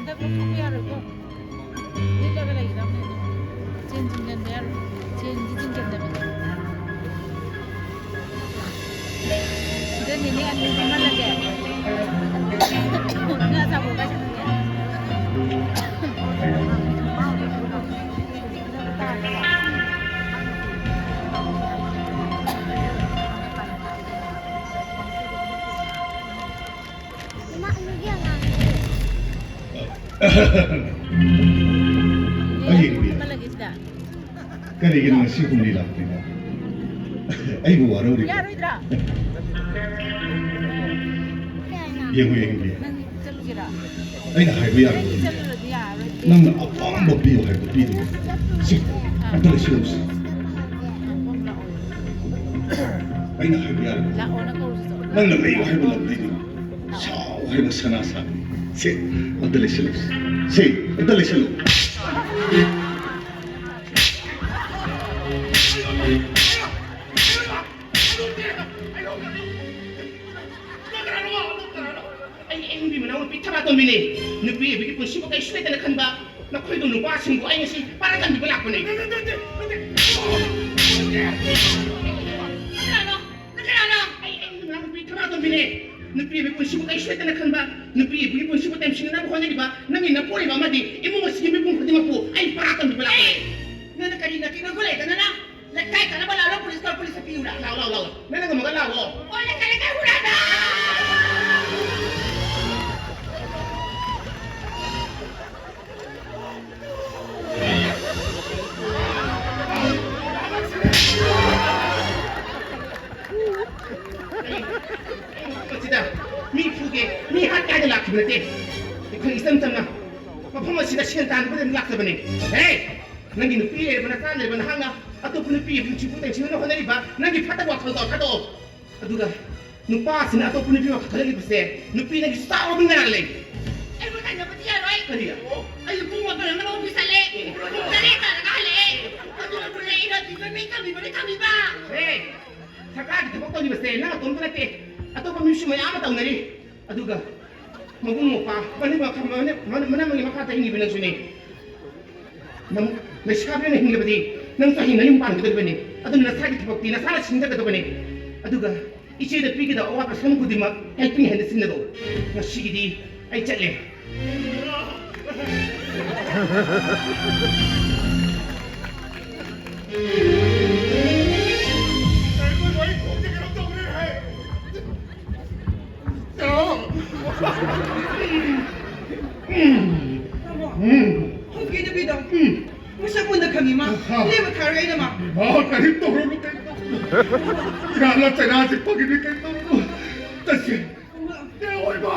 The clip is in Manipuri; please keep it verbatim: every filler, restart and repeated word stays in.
ꯂꯧꯊꯣꯛꯄ ꯌꯥꯔꯣꯏꯀꯣ꯫ ꯂꯤꯠꯂꯒ ꯂꯩꯒꯗꯕꯅꯦ ꯑꯗꯨꯝ꯫ ꯆꯦꯟ ꯆꯤꯡꯁꯤꯟꯕ ꯌꯥꯔꯣꯏ꯫ ꯆꯦꯟꯗꯤ ꯆꯤꯡꯁꯤꯟꯗꯕꯅꯤ꯫ ꯁꯤꯗ ꯅꯦꯅꯦ ꯑꯅꯤ ꯐꯝꯍꯜꯂꯒꯦ꯫ ꯅꯪ ꯑꯆꯥꯄꯣꯠ ꯀꯥꯏ ꯆꯠꯈ꯭ꯔꯒꯦ? ꯏꯃꯥ, ꯑꯅꯤꯒꯤ ꯑꯉꯥꯡꯁꯦ꯫ ꯑꯩ ꯌꯦꯡꯕꯤꯌꯨ꯫ ꯀꯔꯤꯒꯤꯅꯣ ꯉꯁꯤ ꯍꯨꯝꯅꯤ ꯂꯥꯛꯇ꯭ꯔꯤꯕ? ꯑꯩꯕꯨ ꯋꯥꯔꯧꯔꯤꯕ? ꯌꯥꯔꯣꯏꯗ꯭ꯔꯥ? ꯌꯦꯡꯉꯨ, ꯌꯦꯡꯉꯨ, ꯌꯦꯡꯉꯨ꯫ ꯅꯪ ꯆꯠꯂꯨꯁꯤꯔꯥ? ꯑꯩꯅ ꯍꯥꯏꯕ ꯌꯥꯔꯣꯏ꯫ ꯅꯪ ꯆꯠꯂꯨꯔꯗꯤ ꯌꯥꯔꯣꯏ꯫ ꯅꯪꯅ ꯑꯄꯥꯝꯕ ꯄꯤꯌꯨ ꯍꯥꯏꯕꯗꯨ ꯄꯤꯗꯣꯏꯅꯤ꯫ ꯁꯤ, ꯑꯝꯇ ꯂꯩꯁꯤꯜꯂꯨꯁꯤ꯫ ꯑꯩꯅ ꯍꯥꯏꯕ ꯌꯥꯔꯣꯏ꯫ ꯂꯥꯛꯑꯣꯅ ꯀꯧꯔꯨꯁꯤ ꯆꯠꯂꯨ꯫ ꯅꯪꯅ ꯂꯩꯌꯨ ꯍꯥꯏꯕ ꯂꯝ ꯂꯩꯗꯣꯏꯅꯤ꯫ ꯁꯥꯎ ꯍꯥꯏꯕ ꯁꯅꯥ ꯁꯥꯕꯅꯤ꯫ ꯁꯦ, ꯑꯝꯇ ꯂꯩꯁꯤꯜꯂꯨ꯫ ꯁꯦ, ꯑꯝꯇ ꯂꯩꯁꯤꯜꯂꯨ꯫ ꯑꯩ, ꯑꯩ ꯅꯨꯄꯤ ꯃꯅꯥꯎ ꯅꯨꯄꯤ ꯊꯕꯥꯇꯣꯟꯕꯤꯅꯦ꯫ ꯅꯨꯄꯤ ꯑꯣꯏꯕꯒꯤ ꯄꯨꯟꯁꯤꯕꯨ ꯀꯩꯁꯨ ꯂꯩꯇꯅ ꯈꯟꯕ ꯅꯈꯣꯏꯒꯨꯝ ꯅꯨꯄꯥꯁꯤꯡꯕꯨ ꯑꯩ ꯉꯁꯤ ꯄꯥꯔꯥ ꯇꯝꯕꯤꯕ ꯂꯥꯛꯄꯅꯦ꯫ ꯀꯅꯥꯅꯣ? ꯅꯪ ꯀꯅꯥꯅꯣ? ꯑꯩ, ꯑꯩ ꯅꯨꯄꯤ ꯊꯕꯥꯇꯣꯟꯕꯤꯅꯦ꯫ ꯅꯨꯄꯤ ꯑꯣꯏꯕꯒꯤ ꯄꯨꯟꯁꯤꯕꯨ ꯀꯩꯁꯨ ꯂꯩꯇꯅ ꯈꯟꯕ, ꯅꯨꯄꯤ ꯑꯣꯏꯕꯒꯤ ꯄꯨꯟꯁꯤꯕꯨ ꯇꯦꯝꯁꯤꯟꯅꯅꯕ ꯍꯣꯠꯅꯔꯤꯕ ꯅꯪꯒꯤ ꯅꯄꯣꯔꯤꯕ ꯑꯃꯗꯤ ꯏꯃꯨꯡ ꯑꯁꯤꯒꯤ ꯃꯤꯄꯨꯝ ꯈꯨꯗꯤꯡꯃꯛꯄꯨ ꯑꯩ ꯄꯥꯔꯥ ꯇꯝꯕꯤꯕ ꯂꯥꯛꯄꯅꯦ꯫ ꯑꯦ! ꯅꯪꯅ ꯀꯔꯤ ꯅꯥꯀꯤ ꯅꯪꯕꯨ ꯂꯩꯗꯅ ꯅꯪ? ꯂꯩꯀꯥꯏ ꯇꯥꯟꯅꯕ ꯂꯥꯛꯂꯣ, ꯄꯨꯂꯤꯁ ꯀꯧ, ꯄꯨꯂꯤꯁꯇ ꯄꯤꯌꯨꯔꯥ? ꯂꯥꯛꯑꯣ, ꯂꯥꯛꯑꯣ, ꯂꯥꯛꯑꯣ꯫ ꯅꯪꯅ ꯉꯝꯃꯒ ꯂꯥꯛꯑꯣ꯫ ꯑꯣ, ꯂꯩꯀꯥꯏ, ꯂꯩꯀꯥꯏ ꯍꯨꯔꯥꯟꯕ! ꯁꯤꯗ ꯃꯤ ꯐꯨꯒꯦ, ꯃꯤ ꯍꯥꯠꯀꯦ ꯍꯥꯏꯅ ꯂꯥꯛꯈꯤꯕ ꯅꯠꯇꯦ꯫ ꯑꯩꯈꯣꯏ ꯏꯆꯝ ꯆꯝꯅ ꯃꯐꯝ ꯑꯁꯤꯗ ꯁꯦꯟ ꯇꯥꯟꯕꯗ ꯂꯥꯛꯆꯕꯅꯦ꯫ ꯍꯦ! ꯅꯪꯒꯤ ꯅꯨꯄꯤ ꯂꯩꯔꯕ, ꯅꯆꯥ ꯂꯩꯔꯕ ꯅꯍꯥꯛꯅ ꯑꯇꯣꯞꯄ ꯅꯨꯄꯤ ꯑꯃ ꯅꯨꯡꯁꯤꯕ ꯇꯦꯡꯁꯤꯟꯅ ꯍꯣꯠꯅꯔꯤꯕ ꯅꯪꯒꯤ ꯐꯠꯇꯕ ꯋꯥꯈꯜꯗꯣ ꯊꯥꯗꯣꯛꯑꯣ꯫ ꯑꯗꯨꯒ ꯅꯨꯄꯥꯁꯤꯅ ꯑꯇꯣꯞꯄ ꯅꯨꯄꯤ ꯋꯥꯈꯜ ꯈꯜꯂꯛꯂꯤꯕꯁꯦ ꯅꯨꯄꯤ ꯅꯪꯒꯤ ꯆꯥꯎꯔꯕ ꯉꯥꯏꯔ ꯂꯩ꯫ ꯑꯩꯕꯨ ꯇꯥꯏꯅꯕꯗꯤ ꯌꯥꯔꯣꯏ꯫ ꯀꯔꯤ? ꯑꯩ ꯄꯨꯡ ꯃꯥꯄꯟ ꯑꯃ ꯂꯧꯕꯤ ꯆꯠꯂꯦ꯫ ꯄꯨꯡ ꯇꯔꯦꯠ ꯇꯥꯔꯒ ꯍꯜꯂꯛꯑꯦ꯫ ꯑꯗꯨ ꯑꯣꯏꯔꯕꯅꯦ ꯑꯩꯅ ꯗꯤꯄꯥꯔꯠꯃꯦꯟ ꯊꯝꯕꯤꯕꯅꯦ ꯊꯝꯕꯤꯕ꯫ ꯍꯦ! ꯁꯔꯀꯥꯔꯒꯤ ꯊꯕꯛ ꯇꯧꯔꯤꯕꯁꯦ ꯅꯪ ꯅꯇꯣꯝꯇ ꯅꯠꯇꯦ꯫ ꯑꯇꯣꯞꯄ ꯃꯤꯁꯨ ꯃꯌꯥꯝ ꯑꯃ ꯇꯧꯅꯔꯤ꯫ ꯑꯗꯨꯒ ꯃꯕꯨꯡ ꯃꯧꯄ꯭ꯋꯥ, ꯃꯅꯦꯝ ꯃꯈꯥ, ꯃꯅꯦꯝ-, ꯃꯅꯦꯝ ꯑꯃꯒꯤ ꯃꯈꯥꯗ ꯍꯤꯡꯉꯤꯕ ꯅꯪꯁꯨꯅꯦ꯫ ꯅꯪ ꯂꯩꯁꯥꯕꯤ ꯑꯣꯏꯅ ꯍꯤꯡꯂꯕꯗꯤ ꯅꯪꯁꯨ ꯍꯌꯦꯡ ꯅꯌꯨꯝ ꯄꯥꯟꯒꯗꯧꯔꯤꯕꯅꯤ꯫ ꯑꯗꯨꯅ ꯅꯁꯥꯒꯤ ꯊꯕꯛꯇꯤ ꯅꯁꯥꯅ ꯁꯤꯟꯖꯒꯗꯕꯅꯤ꯫ ꯑꯗꯨꯒ ꯏꯆꯦꯗ ꯄꯤꯒꯗꯕ ꯑꯋꯥꯠꯄ ꯁꯔꯨꯛ ꯈꯨꯗꯤꯡꯃꯛ ꯀꯩ ꯄꯤꯅꯤ ꯍꯥꯏꯅ ꯁꯤꯟꯅꯔꯣ꯫ ꯉꯁꯤꯒꯤꯗꯤ ꯑꯩ ꯆꯠꯂꯦ꯫ ꯇꯥꯃꯣ, ꯎꯝ꯫ ꯍꯧꯖꯤꯛꯀꯤ ꯅꯨꯄꯤꯗꯣ ꯎꯝ꯫ ꯃꯁꯛ ꯃꯨꯟꯅ ꯈꯪꯉꯤ ꯃꯥ꯫ ꯑꯍꯥ꯫ ꯂꯦꯝꯕ ꯊꯥꯔꯣꯏ ꯑꯩꯅ ꯃꯥ꯫ ꯏꯃꯥ, ꯀꯔꯤꯝ ꯇꯧꯔꯨꯅꯨ, ꯀꯔꯤꯝ ꯇꯧꯔꯨꯅꯨ꯫ ꯏꯔꯥꯜꯂ ꯆꯩꯔꯥ ꯆꯤꯛꯄꯒꯤꯅꯤ, ꯀꯔꯤꯝ ꯇꯧꯔꯨꯅꯨ꯫ ꯆꯠꯁꯤ꯫ ꯇꯥꯃꯣ꯫ ꯏꯕꯦꯝꯃ!